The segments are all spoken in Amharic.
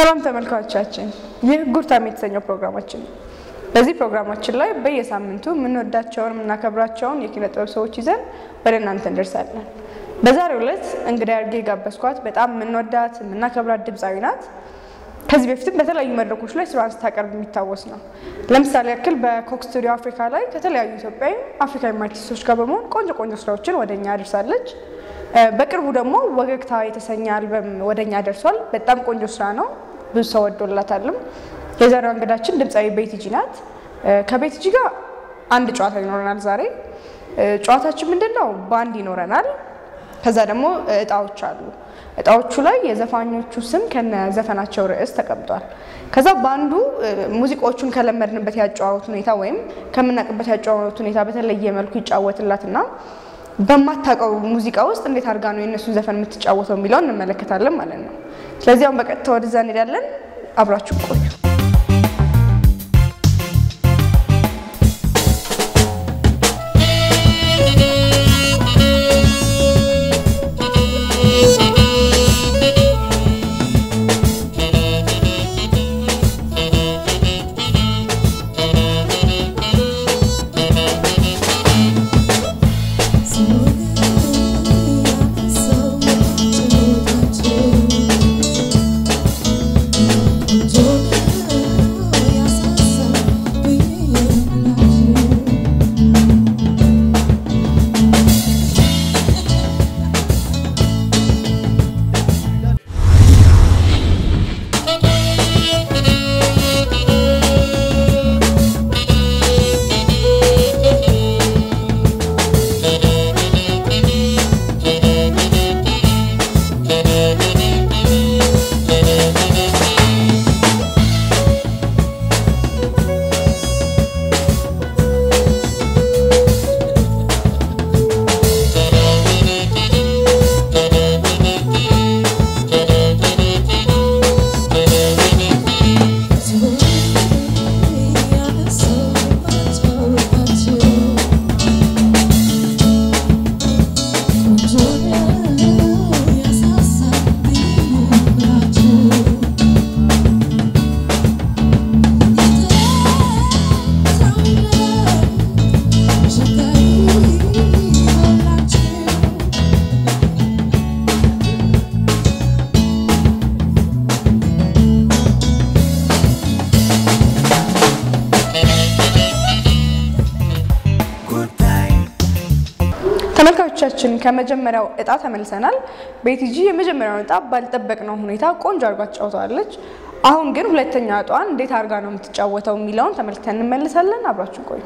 ሰላም ተመልካቾቻችን፣ ይህ Good Time የተሰኘው ፕሮግራማችን ነው። በዚህ ፕሮግራማችን ላይ በየሳምንቱ የምንወዳቸውን የምናከብራቸውን የኪነ ጥበብ ሰዎች ይዘን ወደ እናንተ እንደርሳለን። በዛሬው ዕለት እንግዳ አድርጌ የጋበዝኳት በጣም የምንወዳት የምናከብራት ድምፃዊ ናት። ከዚህ በፊትም በተለያዩ መድረኮች ላይ ስራዋን ስታቀርብ የሚታወስ ነው። ለምሳሌ ያክል በ Coke Studio Africa ላይ ከተለያዩ ኢትዮጵያዊ አፍሪካዊ አርቲስቶች ጋር በመሆን ቆንጆ ቆንጆ ስራዎችን ወደኛ አድርሳለች። በቅርቡ ደግሞ ወገግታ የተሰኘ አልበም ወደኛ ደርሷል። በጣም ቆንጆ ስራ ነው፣ ብዙ ሰው ወዶላታልም። የዛሬው እንግዳችን ድምፃዊ ቤቲ ጂ ናት። ከቤቲ ጂ ጋር አንድ ጨዋታ ይኖረናል ዛሬ። ጨዋታችን ምንድን ነው? ባንድ ይኖረናል። ከዛ ደግሞ እጣዎች አሉ። እጣዎቹ ላይ የዘፋኞቹ ስም ከነ ዘፈናቸው ርዕስ ተቀምጧል። ከዛ ባንዱ ሙዚቃዎቹን ከለመድንበት ያጨዋወት ሁኔታ ወይም ከምናውቅበት ያጨዋወት ሁኔታ በተለየ መልኩ ይጫወትላትና በማታውቀው ሙዚቃ ውስጥ እንዴት አድርጋ ነው የእነሱን ዘፈን የምትጫወተው የሚለውን እንመለከታለን ማለት ነው። ስለዚህ አሁን በቀጥታ ወደዛ እንሄዳለን። አብራችሁ ቆዩ። ተመልካቾቻችን ከመጀመሪያው እጣ ተመልሰናል። ቤቲ ጂ የመጀመሪያውን እጣ ባልጠበቅነው ሁኔታ ቆንጆ አድርጋ ትጫወተዋለች። አሁን ግን ሁለተኛ እጣዋን እንዴት አድርጋ ነው የምትጫወተው የሚለውን ተመልክተን እንመልሳለን። አብራችሁ ቆዩ።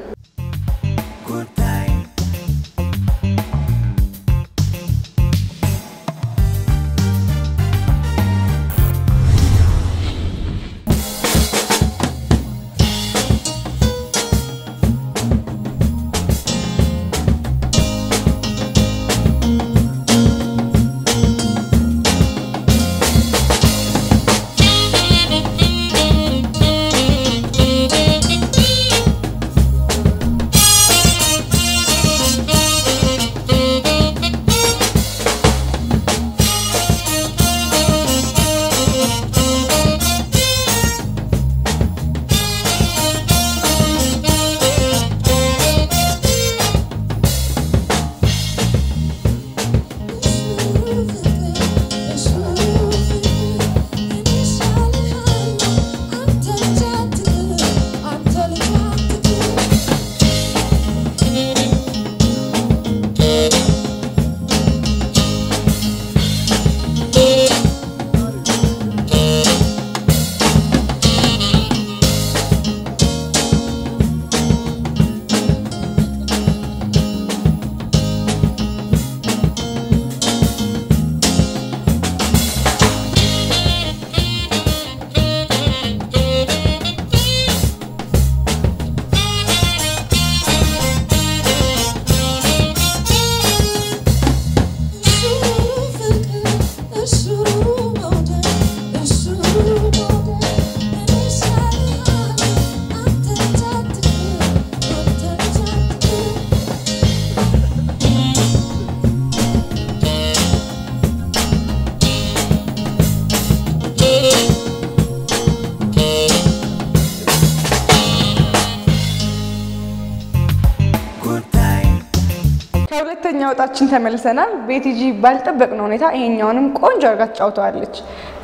ሁለተኛው እጣችን ተመልሰናል። ቤቲጂ ባልጠበቅነው ሁኔታ ይሄኛውንም ቆንጆ አድርጋ ትጫውተዋለች።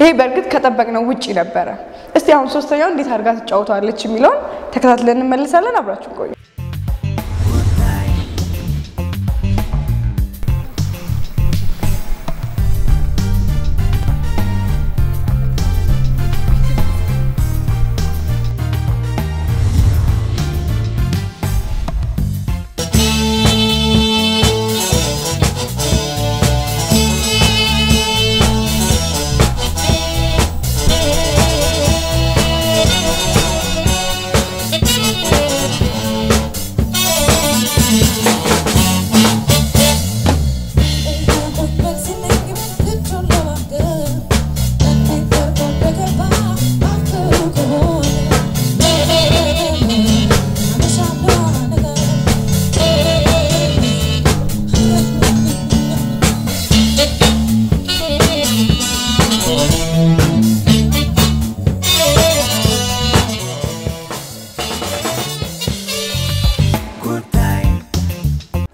ይሄ በእርግጥ ከጠበቅነው ውጪ ነበረ። እስቲ አሁን ሶስተኛው እንዴት አድርጋ ትጫውተዋለች የሚለውን ተከታትለን እንመልሳለን። አብራችሁ ቆዩ።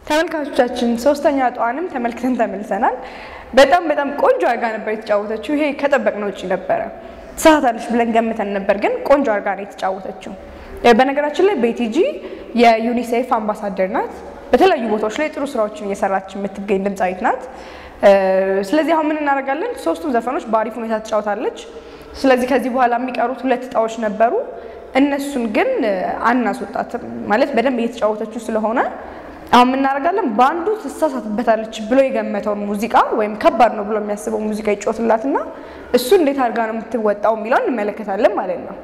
ተመልካቾቻችን ሶስተኛ እጣዋንም ተመልክተን ተመልሰናል። በጣም በጣም ቆንጆ አድርጋ ነበር የተጫወተችው። ይሄ ከጠበቅነው ውጪ ነበረ። ትሳሳታለች ብለን ገምተን ነበር፣ ግን ቆንጆ አድርጋ ነው የተጫወተችው። በነገራችን ላይ ቤቲጂ የዩኒሴፍ አምባሳደር ናት። በተለያዩ ቦታዎች ላይ ጥሩ ስራዎችን እየሰራች የምትገኝ ድምፃዊት ናት። ስለዚህ አሁን ምን እናደርጋለን? ሶስቱም ዘፈኖች በአሪፍ ሁኔታ ትጫወታለች። ስለዚህ ከዚህ በኋላ የሚቀሩት ሁለት እጣዎች ነበሩ። እነሱን ግን አናስወጣትም፣ ማለት በደንብ እየተጫወተችው ስለሆነ አሁን ምን እናደርጋለን? በአንዱ ትሳሳትበታለች ብሎ የገመተውን ሙዚቃ ወይም ከባድ ነው ብሎ የሚያስበው ሙዚቃ ይጫወትላትና እሱ እንዴት አድርጋ ነው የምትወጣው የሚለውን እንመለከታለን ማለት ነው።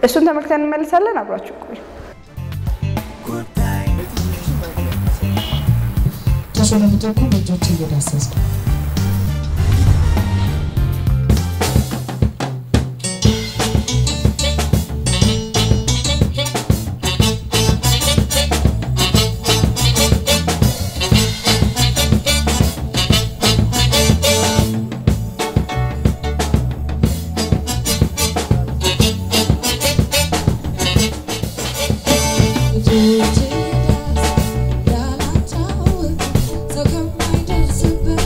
እሱን ተመልክተን እንመልሳለን። አብራችሁ ቆዩ። ተሾመ ምትኩ በእጆቼ እየዳሰስኩ። እጆቼ እየዳሰስኩ ያላጫውት ሰው ከማይደርስበት።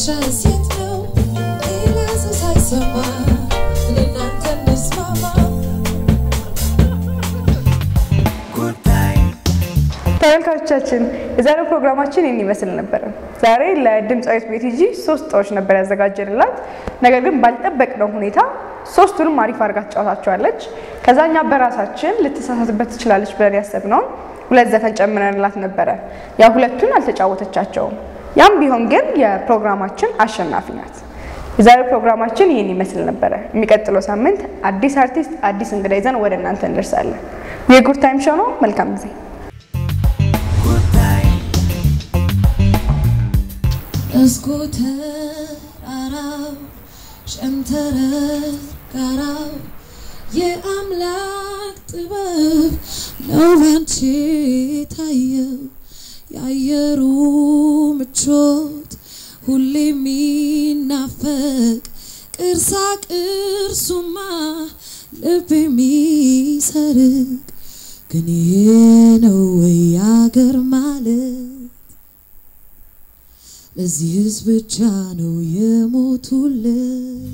አድራሻስ የት ነው? ሌላ ሰው ሳይሰማ እኔና አንተ እንስማማ። ተመልካቾቻችን፣ የዛሬው ፕሮግራማችን ይህን ይመስል ነበረ። ዛሬ ለድምፃዊት ቤቲ ጂ 3 እጣዎች ነበር ያዘጋጀንላት። ነገር ግን ባልጠበቅነው ሁኔታ ሶስቱንም አሪፍ አድርጋ ትጫወታቸዋለች። ከዛ እኛ በራሳችን ልትሳሳትበት ትችላለች ብለን ያሰብነውን 2 ዘፈን ጨምረንላት ነበረ። ያ ሁለቱን አልተጫወተቻቸውም። ያም ቢሆን ግን የፕሮግራማችን አሸናፊ ናት። የዛሬው ፕሮግራማችን ይህን ይመስል ነበረ። የሚቀጥለው ሳምንት አዲስ አርቲስት፣ አዲስ እንግዳ ይዘን ወደ እናንተ እንደርሳለን። የጉድ ታይም ሾው ነው። መልካም ጊዜ። እስኩ ተራራው ሸንተረር ጋራው የአምላክ ጥበብ ነው ባንቺ ታየው፣ የአየሩ ምቾት ሁሌ የሚናፈቅ፣ ቅርሳ ቅርሱማ ልብ የሚሰርቅ፣ ግን ይሄ ነው ወይ አገር ማለት? ለዚህስ ብቻ ነው የሞቱለት?